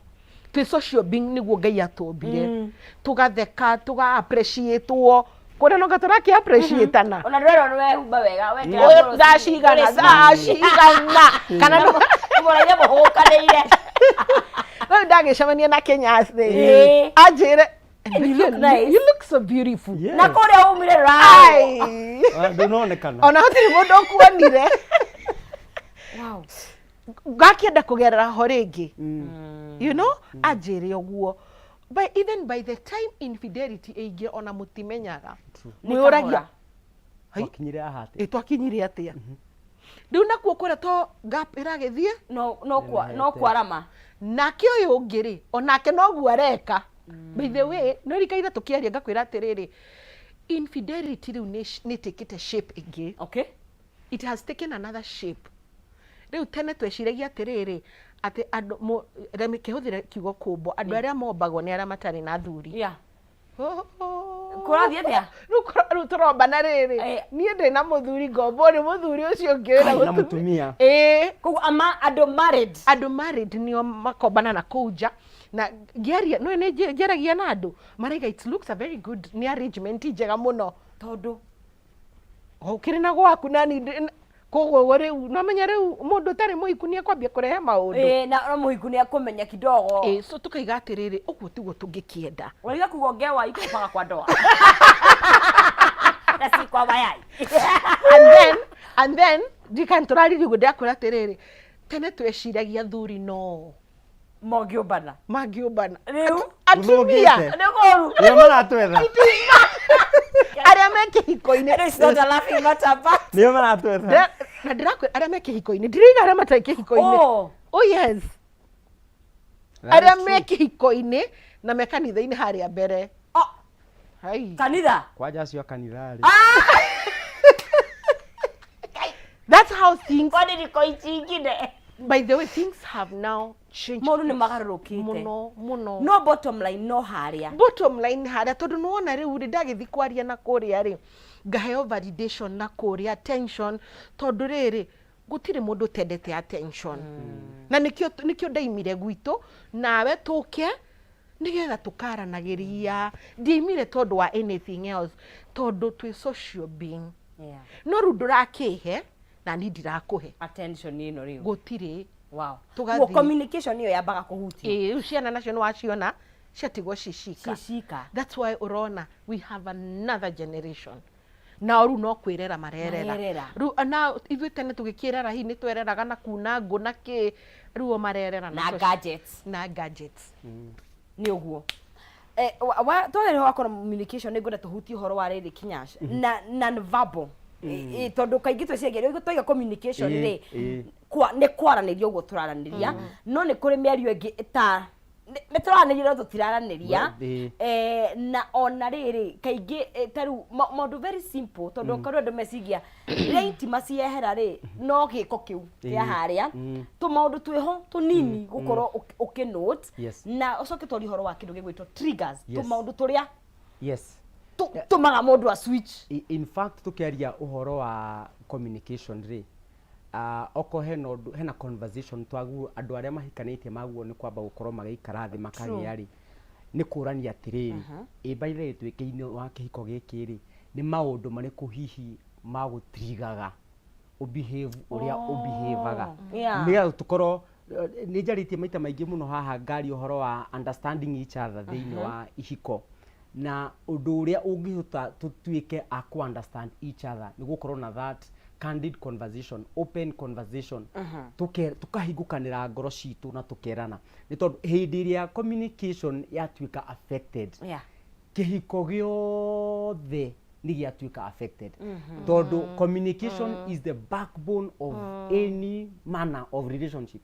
Twĩ social being nĩguo Ngai atũmbire. Tũgatheka, tũga appreciate wo. Kũrĩa noga tũrakĩ appreciate ana. Ona ndĩrerwo nĩ wehumba wega, wekĩra Ũyũ ngũrũ thaa ci- cigana, ngũrũ thaa cigana. Kana no Mũraire mũhũkanĩire. Rĩu ndagĩcemania na Kenyas rĩ, Ĩĩ. anjĩre, You look nice. You look so beautiful. Yes. Na kũrĩa umire rũraya. Ai. Ah, ndũnonekana. Ona hatirĩ mũndũ ũkuonire. Wow. Ngakĩenda kũgerera ho rĩngĩ. You know, anjĩre ũguo. By, even by the time infidelity ĩingĩ ona mũtimenyaga. Nĩ Mwĩũragia, kahora. Hai. Wakinyire haha atĩa? Ĩ twakinyire atĩa? Rĩu nakuo kũrĩa to gap ĩragĩthiĩ. No no kwa no kwarama. Nake ũyũ ũngĩ rĩ, onake noguo areka. By the way, nĩ ũrikaire tũkĩaria ngakwĩra atĩrĩrĩ, infidelity rĩu nĩ ĩtĩkĩte shape ĩngĩ. Okay. It has taken another shape. Rĩu tene tweciragia atĩrĩrĩ, atĩ andũ, reke kĩhũthĩre kiugo kũmbwo, andũ arĩa mombagwo nĩ arĩa matarĩ na athuri. Yeah. Kũrathiĩ atĩa? Rĩu rĩu tũrombana rĩrĩ, Eh. niĩ ndĩ na mũthuri ngombo nĩ mũthuri ũcio ũngĩ wĩna Kai, na mũtumia. mũtumia. Ĩĩ. Koguo ama andũ married. Andũ married nĩo makombana na kũu nja. Na ngĩaria, nĩũĩ nĩ njaragia na andũ, maraiga it looks a very good, nĩ arrangement njega mũno. Tondũ? Ũkĩrĩ na gwaku na niĩ ndĩ na, koguo ũguo rĩu, no menya rĩu mũndũ ũtarĩ mũhiku nĩ ekwambia kũrehe maũndũ. Ĩĩ, na no mũhiku nĩ ekũmenya kidogo. Ĩĩ, so tũkaiga atĩrĩrĩ, ũguo tiguo tũngĩkĩenda. Wariga kugongewa iko mpaka kwa ndoa. Na si kwa mayai. And then, ndikana tũraririe ũguo ndĩrakwĩra atĩrĩrĩ, tene tweciragia athuri no Mangĩũmbana. Mangĩũmbana. Rĩu? Atumia. Gũthũkĩte. Nĩ kũũru. Nĩo maratwetha. Arĩa me kĩhiko-inĩ. It's not a laughing matter, but Nĩo maratwetha. Na ndĩrakwĩra arĩa me kĩhiko-inĩ, ndiriga arĩa matarĩ kĩhiko-inĩ. Oh. Oh yes. That Arĩa is me true. kĩhiko-inĩ na me kanitha-inĩ harĩa mbere. Oh. Hai. Kanitha. Kwanja acio a kanitha rĩ. That's how things Kwani niko ichi ingine? By the way, things have now changed. Maũndũ nĩ magarũrũkĩte. Mũno, mũno. No bottom line no harĩa. Bottom line harĩa, tondũ nĩwona rĩu rĩ, ndagĩthiĩ kwaria na kũrĩa rĩ, ngaheo validation na kũrĩa, attention, tondũ rĩrĩ, gũtirĩ mũndũ ũtendete attention. Na nĩkĩo ndaimire gwitũ, nawe tũke, nĩgetha tũkaranagĩria. Ndiaimire tondũ wa anything else, tondũ twĩ social being. Yeah. No rĩu ndũrakĩhe, na niĩ ndirakũhe. Attention ĩno rĩu. Gũtirĩ. Wow. Tũgathiĩ. Koguo communication ĩyo yambaga kũhutio. Ĩĩ, rĩu ciana nacio nĩ waciona, ciatigwo ciĩ cika. Ciĩ cika. That's why ũrona we have another generation. Nao rĩu no kwĩrera marerera. Marerera. Rĩu na ithuĩ tene tũgĩkĩrera hihi nĩ twereraga na kuna ngũ na kĩ, rĩu o marerera na social gadgets. Na gadgets. Nĩ ũguo. Twarĩrĩ wa communication nĩ ngwenda tũhutie ũhoro wa rĩrĩ Kinyash na non-verbal. Tondũ kaingĩ twĩciragia rĩu twaiga communication rĩ, nĩ kwaranĩria ũguo tũraranĩria, no nĩ kũrĩ mĩario ĩngĩ ĩta nĩ tũraranĩria no tũtiraranĩria. Na ona rĩrĩ kaingĩ, ta rĩu maũndũ very simple, tondũ korwo andũ meciria rĩrĩa intimacy yehera rĩ, no gĩko kĩu kĩa harĩa, tũmaũndũ twĩho tũnini gũkorwo ũkĩ-note. Na ũcoke twarie ũhoro wa kĩndũ gĩgwĩtwo triggers, tũmaũndũ tũrĩa tũmaga mũndũ a switch. In fact, tũkĩaria ũhoro wa communication rĩ, okorwo hena ũndũ, hena conversation twaguo andũ arĩa mahikanĩtie maguo nĩ kwamba gũkorwo magĩikara thĩ makagĩa rĩ, nĩ kũrania atĩrĩrĩ, ĩ by the way twĩ thĩinĩ wa kĩhiko gĩkĩ rĩ, nĩ maũndũ marĩkũ hihi magũtrigaga ũbehave ũrĩa ũbehaveaga? Nĩgetha tũkorwo nĩ njarĩtie maita maingĩ mũno haha ngaria ũhoro wa understanding each other thĩinĩ wa ihiko, na ũndũ ũrĩa ũngĩhota tũtuĩke a kũ understand each other nĩ gũkorwo na that candid conversation, open conversation, tũkahingũkanĩra ngoro citũ na tũkerana, nĩ tondũ hĩndĩ ĩrĩa communication yatuĩka affected, kĩhiko gĩothe nĩ gĩatuĩka affected, tondũ communication is the backbone of any manner of relationship.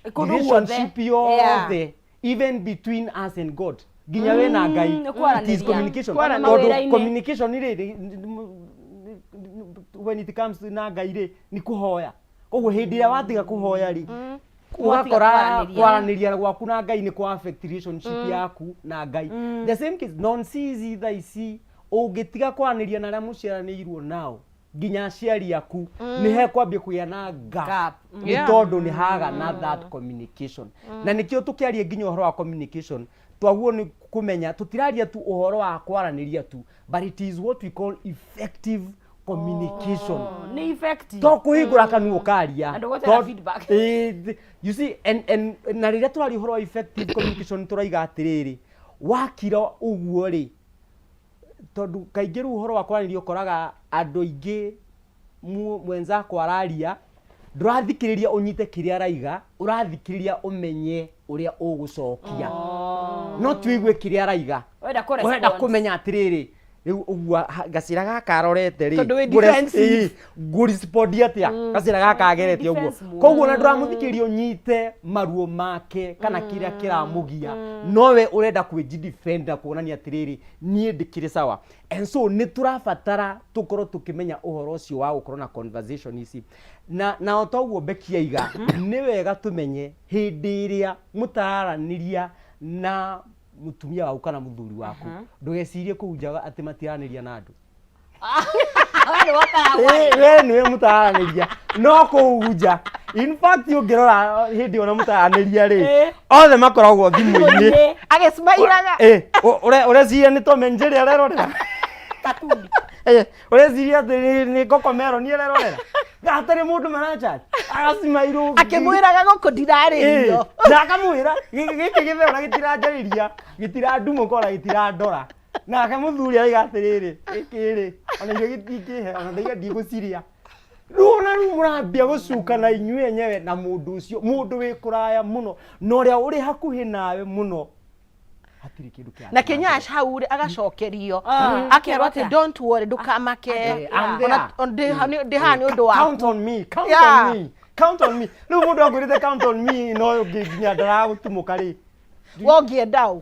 Kũndũ guothe. Relationship yothe, even between us and God, nginya we na Ngai, Nĩ it is kwaranĩria. communication. Kwaranĩria. Tondũ Mawĩra-inĩ. communication rĩ, when it comes to na Ngai rĩ, nĩ kũhoya. Koguo hĩndĩ ĩrĩa watiga kũhoya rĩ, ũgakora Kwaranĩria. kwaranĩria gwaku na Ngai nĩ kwa affect relationship yaku na Ngai. The same case, nonsense thaa ici ũngĩtiga kwaranĩria na arĩa mũciaranĩirwo nao, Nginya aciari aku nĩ hekwambia kũgĩa na gap, Gap. nĩ tondũ nĩ haga na that communication. Na nĩkĩo tũkĩaria nginya ũhoro wa communication, twaguo nĩ kũmenya tũtiraria tu ũhoro wa kwaranĩria tu, but it is what we call effective communication. Nĩ effective. To kũhingũra kanua ũkaria. Na ndũgweterera feedback. You see, and na rĩrĩa tũraria ũhoro wa effective communication, tũraiga atĩrĩrĩ, wakira ũguo rĩ, tondũ kaingĩ rĩu ũhoro wa kwaranĩria ũkoraga andũ aingĩ mwenzako araria, ndũrathikĩrĩria ũnyite kĩrĩa araiga, ũrathikĩrĩria ũmenye ũrĩa ũgũcokia, no ti ũigue kĩrĩa araiga. Ũrenda kũ Ũrenda respond. Kũmenya atĩrĩrĩ, rĩu ũguo gacĩra gaka arorete rĩ, Tondũ wĩ defensive. Ngũrespondi atĩa gacĩra gaka agerete ũguo? Defense mode. Koguo na ndũramũthikĩrĩria ũnyite maruo make kana kĩrĩa kĩramũgia, nowe ũrenda kwĩjidefend na kuonania atĩrĩrĩ, niĩ ndĩkĩrĩ sawa. And so nĩ tũrabatara tũkorwo tũkĩmenya ũhoro ũcio wa gũkorwo na conversation ici, na o toguo Becky aiga, nĩ wega tũmenye hĩndĩ ĩrĩa mũtararanĩria na mũtumia waku kana mũthuri waku, ndũgecirie kũu nja atĩ matiranĩria na andũ. We nĩ wotaragwo. We nĩwe mũtaranĩria, no kũu nja, in fact, ũngĩrora hĩndĩ ĩyo na mũtaranĩria rĩ, othe makoragwo thimũ-inĩ. Agĩcimairaga. Ũreciria nĩ Tom and Jerry arerorera? Katuni. Ũreciria atĩ nĩ Cocomelon arerorera? Hatarĩ mũndũ marachat, agacimairwo. Akĩmwĩraga gũkũ ndirarĩrio. Na akamwĩra gĩkĩ gĩtheo na gĩtiranjarĩria, gĩtirandumũka, ona gĩtirandora. Nake mũthuri araiga atĩrĩrĩ, gĩkĩ rĩ, ona irio gĩtingĩhe, ona ndaiga ndigũciria rĩu. Ona rĩu mũrambia gũcukana inyuĩ enyewe na mũndũ ũcio, mũndũ wĩ kũraya mũno na ũrĩa ũrĩ hakuhĩ nawe mũno, hatirĩ kĩndũ kĩrathiĩ Na na mbere. Kĩnyash hau rĩ, agacokerio, Ah. akerwo atĩ don't worry, ndũkamake. I'm there. Ndĩ haha nĩ ũndũ waku. Count on me, count on me, count on me. Rĩu mũndũ akwĩrĩte count on me, no ũngĩ nginya ndaragũtumũka rĩ. Wongĩenda ũ.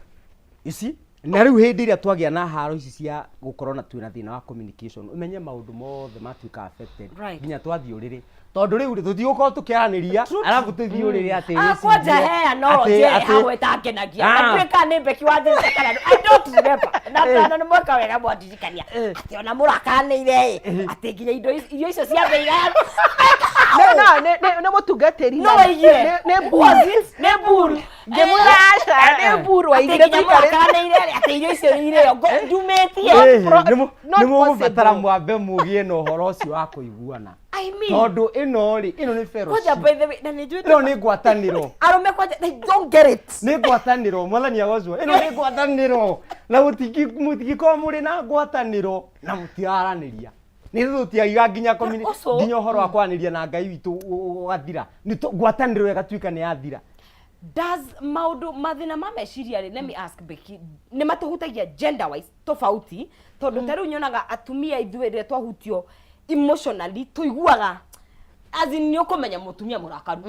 You see? Na rĩu hĩndĩ ĩrĩa twagĩa na haro ici cia gũkorwo na twĩna thĩna wa communication, ũmenye maũndũ mothe matuĩka affected, nginya twathiĩ ũrĩrĩ, tondũ rĩu rĩ, tũtigũkorwo tũkĩaranĩria arabu tũthiĩ ũrĩrĩ atĩ Ah, wĩcirie kwanja he analogy ĩrĩa hamwe ĩtangenagia. Na ndiũĩ kana nĩ Becky wanjĩrĩte kana I don't remember. Na na nĩ mweka wega mwandirikania atĩ ona mũrakanĩire ĩ, atĩ nginya indo irio icio cia mbei igayano. No, no, nĩ mũtungatĩri. No waigire. Nĩ Who was it? Nĩ Mburu. Ngĩmwĩra aca, nĩ Mburu Atĩ waigire nginya tũikarĩte. mũrakanĩire rĩ, atĩ irio icio irĩo ndumĩtie. Not Nĩ mũgũbatara possible. mwambe mũgĩe na ũhoro ũcio wa kũiguana, I mean, tondũ ĩno rĩ, ĩno nĩ kwanja fellowship. by the way, na nĩ njũĩ Ĩno nĩ ngwatanĩro. Arũme kwanja they don't get it. Nĩ ngwatanĩro, mwathani agocwo. Ĩno nĩ ngwatanĩro, na mũtingĩkorwo mũrĩ na ngwatanĩro na mũtiraranĩria. Nĩ tũtiaiga nginya nginya ũhoro wa kwaranĩria na Ngai witũ ũgathira. Nĩ ngwatanĩro ĩgatuĩka nĩ yathira. Does maũndũ mathĩna ma meciria rĩ, let me ask Becky, nĩ matũhutagia gender wise tofauti? Tondũ ta rĩu nyonaga atumia ithuĩ rĩrĩa twahutio emotionally tũiguaga, as in, nĩ ũkũmenya mũtumia mũrakaru.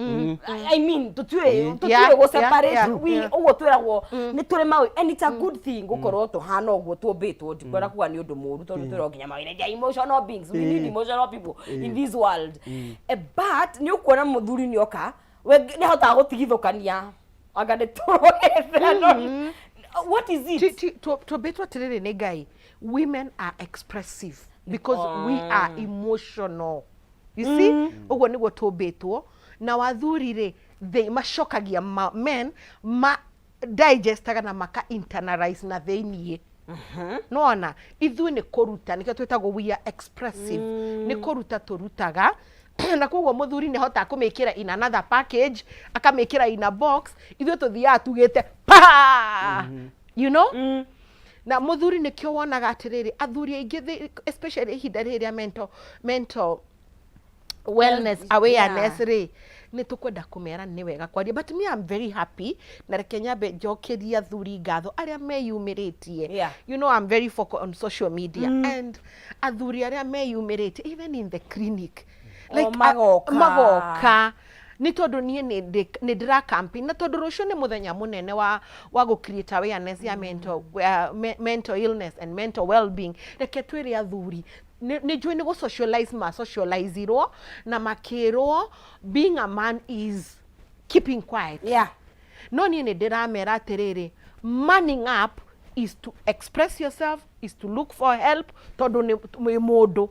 I mean, tũtiũĩ gũ separate we ũguo twĩragwo nĩ tũrĩ maũ, and it's a good thing gũkorwo tũhana ũguo tũmbĩtwo. Ndikwenda kuga nĩ ũndũ mũru, tondũ twĩragwo nginya mawĩra, they are emotional beings. We need emotional people in this world. But nĩ ũkuona mũthuri nĩ oka, we nĩ ahotaga gũtigithũkania anga nĩ tũrũĩte. What is it? Tũmbĩtwo atĩrĩrĩ nĩ Ngai, women are expressive because we are emotional, you see? Ũguo nĩguo tũmbĩtwo. Na wathuri rĩ, they macokagia men ma digestaga na maka internalize na thĩiniĩ. Nona ithuĩ nĩ kũruta, nĩkĩo twĩtagwo we are expressive, nĩ kũruta tũrutaga, na koguo mũthuri nĩ ahotaga kũmĩkĩra in another package, akamĩkĩra in a box. Ithuĩ tũthiaga tugĩte pa. Na mũthuri nĩkĩo wonaga atĩrĩrĩ, athuri aingĩ especially ihinda rĩrĩ rĩa mental wellness awareness rĩ, nĩ tũkwenda kũmera nĩ wega kwaria. But me, I'm very happy, na reke nyambe njokerie athuri ngatho arĩa meyumĩrĩtie. I'm very vocal on social media, and athuri arĩa meyumĩrĩtie even in the clinic, O, magoka. Magoka nĩ tondũ niĩ nĩ ndĩra campaign, na tondũ rũciũ nĩ mũthenya mũnene wa gũ create awareness ya mental illness and mental well-being. Reke twĩre athuri, nĩ njũĩ nĩ gũ socialize ma socialize-irwo na makĩrwo being a man is keeping quiet. No niĩ nĩ ndĩramera atĩrĩrĩ, manning up is to express yourself. is to look for help tondũ nĩ wĩ mũndũ,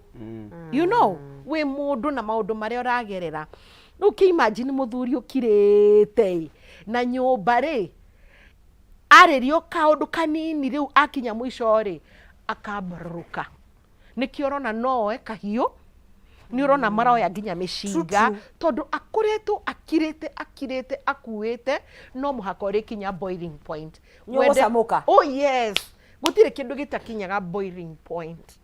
wĩ mũndũ na maũndũ marĩa ũragerera. Rĩu kĩ imagine mũthuri ũkirĩte ĩ na nyũmba rĩ, arĩrio kaũndũ kanini, rĩu akinya mũico rĩ, akambarũrũka. Nĩkĩo ũrona no oe kahiũ, nĩ ũrona maroya nginya mĩcinga, tondũ akoretwo akirĩte, akirĩte, akuĩte. No mũhaka ũrĩkinya boiling point. Nĩ ũgũcamũka. Oh yes, gũtirĩ kĩndũ gĩtakinyaga boiling point.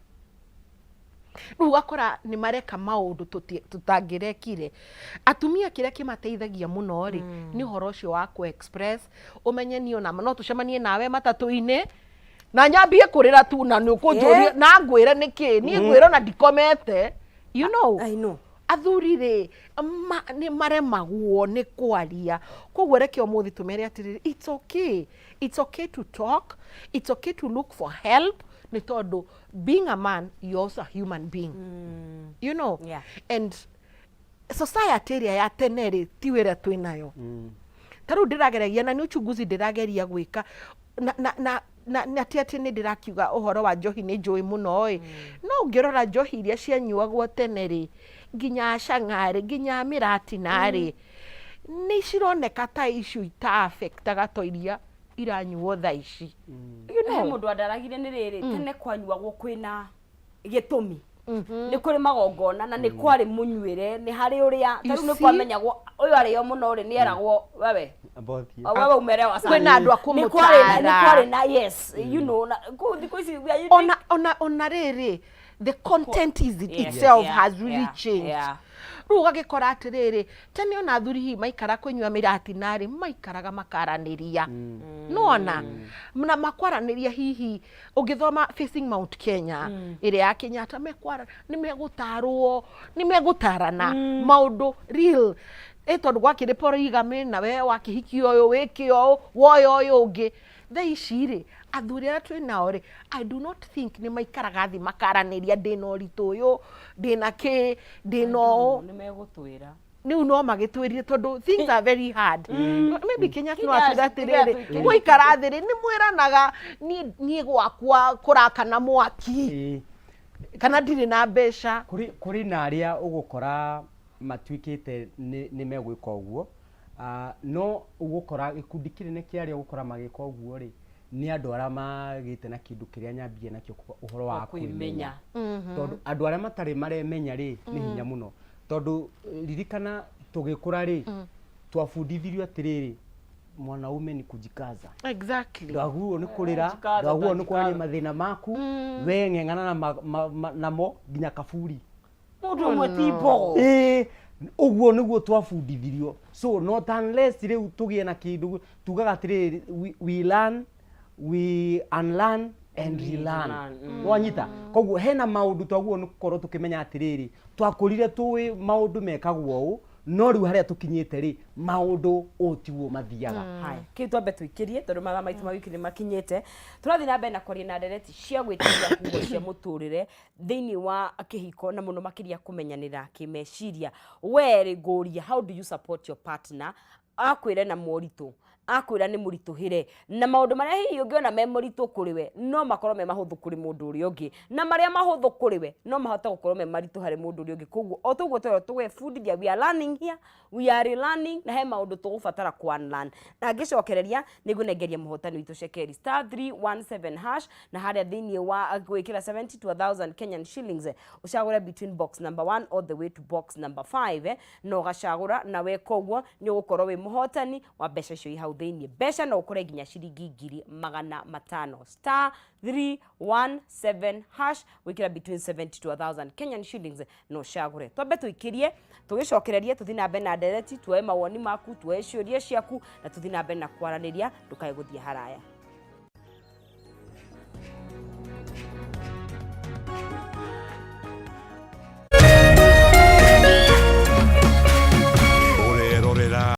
Rĩu ũgakora nĩ mareka maũndũ tũtangĩrekire. Atumia kĩrĩa kĩmateithagia mũno rĩ, nĩ ũhoro ũcio wa kũ express. Ũmenye niĩ ona no tũcemanie nawe matatũ-inĩ na nyambie kũrĩra tu, na nĩ ũkũnjũria na ngwĩre nĩkĩ niĩ ngwĩra ona ndikomete. I know. Athuri rĩ, nĩ maremagwo nĩ kwaria. Koguo reke ũmũthĩ tũmere atĩrĩrĩ, it's okay, it's okay to talk, it's okay to look for help, nĩ tondũ being a man, you're also a human being. And society ĩrĩa ya tene rĩ, ti wĩra twĩ nayo. Ta rĩu ndĩrageragia na nĩ uchunguzi ndĩrageria gwĩka na ti atĩ nĩ ndĩrakiuga ũhoro wa njohi nĩ njũĩ mũno ĩ, no ũngĩrora njohi iria cianyuagwo tene rĩ, nginya cang'a rĩ, nginya mĩratina rĩ, nĩ cironeka ta icio ita-affectaga to iria iranyuo thaa ici you He mũndũ andaragire nĩ rĩrĩ, tene kwanyuagwo kwĩna gĩtũmi, nĩ kũrĩ magongona na nĩ kwarĩ mũnyuĩre, nĩ harĩ ũrĩa ta You rĩu nĩ see? kwamenyagwo ũyũ arĩo mũno rĩ, nĩ eragwo wewe Ambothiĩ. wewe umelewa sana. Kwĩna andũ a Nĩ kwarĩ na- nĩ kũmũtara. kwarĩ na, yes, na kũu thikũ ici we are unique. Ona rĩrĩ, the content is itself has really changed. Rĩu ũgagĩkora atĩrĩrĩ, tene ona athuri hihi maikara kũnyua mĩratina rĩ, maikaraga makaranĩria, nona na makwaranĩria. Hihi ũngĩthoma Facing Mount Kenya ĩrĩa ya Kenyatta, mekwara nĩ megũtarwo, nĩ megũtarana maũndũ real ĩ, tondũ gwakĩrĩ polygamy na we wakĩhikia ũyũ, wĩke ũũ, woya ũyũ ũngĩ. Thaa ici rĩ, athuri arĩa twĩ nao rĩ, I do not think nĩ maikaraga thĩ makaranĩria, ndĩna ũritũ ũyũ, ndĩna kĩ, ndĩna ũũ. Nĩ megũtwĩra. Rĩu no magĩtwĩrire tondũ things are very hard. Maybe Kenyatta no Kenya atwĩre atĩrĩrĩ, Kenya mwaikara thĩ rĩ, nĩ mwĩranaga, niĩ gwakwa kũrakana mwaki kana ndirĩ na mbeca. Kũrĩ na arĩa ũgũkora matuĩkĩte nĩ megwĩka ũguo. Ah, no ũgũkora gĩkundi kĩnene kĩa arĩa ũgũkora magĩka ũguo rĩ, nĩ andũ arĩa magĩte na kĩndũ kĩrĩa nyambia nakĩo ũhoro wa kwĩmenya. Kwĩmenya, tondũ andũ arĩa matarĩ maremenya rĩ, nĩ hinya mũno, tondũ ririkana tũgĩkũra rĩ, twabundithirio atĩrĩrĩ, mwanaume ni kujikaza. Ndwagĩrĩirwo nĩ kũrĩra. Jikaza, Ndwagĩrĩirwo nĩ utajikaza. kwaria mathĩna maku, we ng'eng'ana na namo nginya kaburi. Mũndũ ũmwe ti mbogo. Ĩĩ, ũguo nĩguo twabundithirio. So not unless rĩu tũgĩe na kĩndũ tugaga atĩrĩrĩ, we learn, we unlearn and relearn. Wanyita? Koguo hena maũndũ twagĩrĩirwo nĩ gũkorwo tũkĩmenya atĩrĩrĩ, twakũrire tũĩ maũndũ mekagwo ũũ, no rĩu harĩa tũkinyĩte rĩ, maũndũ ũũ tiguo mathiaga. Haya, kĩu twambe tũikĩrie tondũ mathaa maitũ ma wiki nĩ makinyĩte. Tũrathiĩ na mbere na kwaria na ndereti cia gwĩtiria huho cia mũtũrĩre thĩinĩ wa kĩhiko, na mũno makĩria kũmenyanĩra kĩmeciria. We rĩ, ngũria, how do you support your partner akwĩre na moritũ, akwĩra nĩ mũritũhĩre, na maũndũ marĩa hihi ũngĩona me mũritũ kũrĩ we no makorwo me mahũthũ kũrĩ mũndũ ũrĩa ũngĩ, na marĩa mahũthũ kũrĩ we no mahote gũkorwo me maritũ harĩ mũndũ ũrĩa ũngĩ? Koguo o toguo twerwo tũgwĩbundithia, we are learning here, we are learning, na he maũndũ tũgũbatara ku unlearn. Na ngĩcokereria nĩ ngũnengeria mũhotani witũ cekeri *317# na harĩa thĩinĩ wa gwĩkĩra 70 to 1000 Kenyan shillings, ũcagũre between box number 1 all the way to box number 5, na ũgacagũra, na weka ũguo nĩ ũgũkorwo wĩ mũhotani wa mbeca icio i hau thĩinĩ. Mbeca no ũkore nginya ciringi 500,000. *317# gwĩkĩra between 70 to 1000 Kenyan shillings na ũcagũre. Twambe tũikĩrie, tũgĩcokererie tũthiĩ na mbere na ndereti, tuoe mawoni maku, tuoe ciũria ciaku na tũthiĩ na mbere na kwaranĩria. Ndũkae gũthiĩ haraya.